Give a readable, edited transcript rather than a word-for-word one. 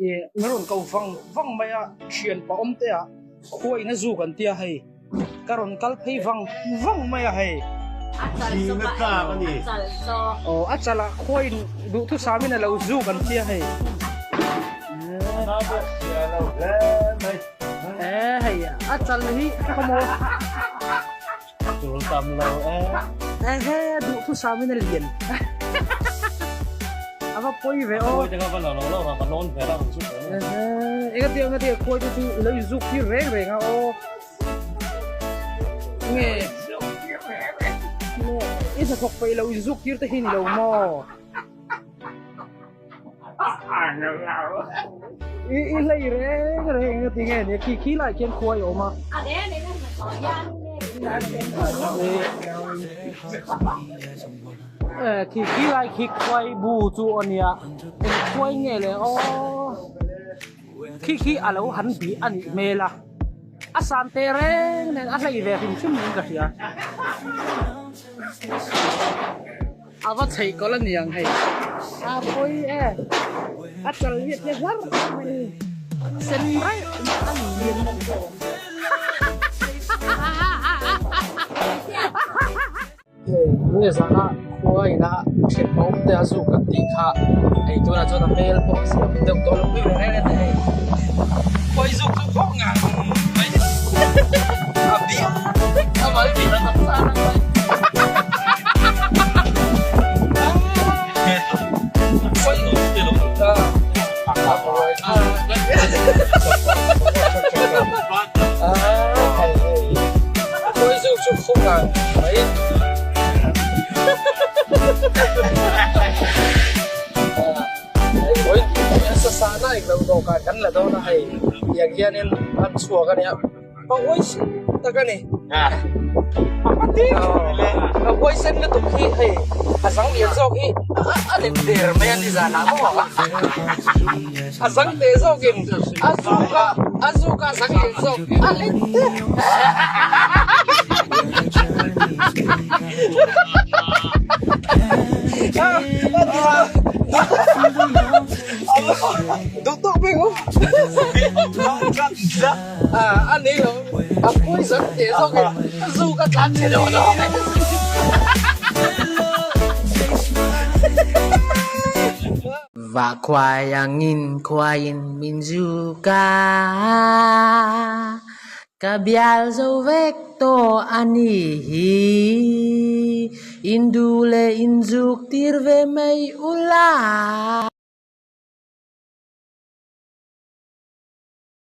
Ih min rawn ko vang vang mai a thian pa awm te ah khuain a zuk an tia hei ka rawn kal phei vang vang mai a hei. Aw a chal ah khuain duhthusam in a lo zuk an tia hei. E hei a chal hi khawmaw. Tul tam lo e. Ehe duhthusam in a lian. A va pawi ve aw. Khuai te kha va la lo lo ra va lawn ve la rawn zuk ve. Ehe eng a tia tia khuai te chu i lo inzuk tir reng reng a aw. Nge i hnathawk peih lo inzuk tir te hi ni lo maw. I i hlei reng reng a ti nge ni khi khi lai khian khuai a awm a. Khi khi lai khi khuai bu chu a nia eng khuai nge le aw khi khi a lo han bih a nih hmel a a san teh reng nen a hlei ve hrim hrim niin ka hria. A va chheih kawlh a niang hei. A pawi e. A chal hi a tle hlar mai. Sen raih a ni hian. Hei nge zana khua ina ṭhian pawm te a zuk an tih kha hei tunah chuan a hmel pawh a siam deuh tawh lo pui reng reng a ni hei. Khuai zuk chu khawk ngang mai a bih a mal bih a tam sa nang mai. Khuai zuk chu khawk ngang mai. Sasana eng lo dawhkan kan la dawn a hei tiang hianin an chhuak a nia a huaisen tak a ni a huaisen lutuk hi hei a zang lian zawk hi a let der mai a ni zan ah maw a zang teh zawkin a zuk a a zuk a zang lian zawk a let der. Duh tawk bik u. A ni lo. A poison teh zawk in zu ka tlan che lo lo. Va khuai angin khuaiin min zuk a. Ka bial zo vek tawh a nih hi. Induh leh inzuk tir ve mai ula.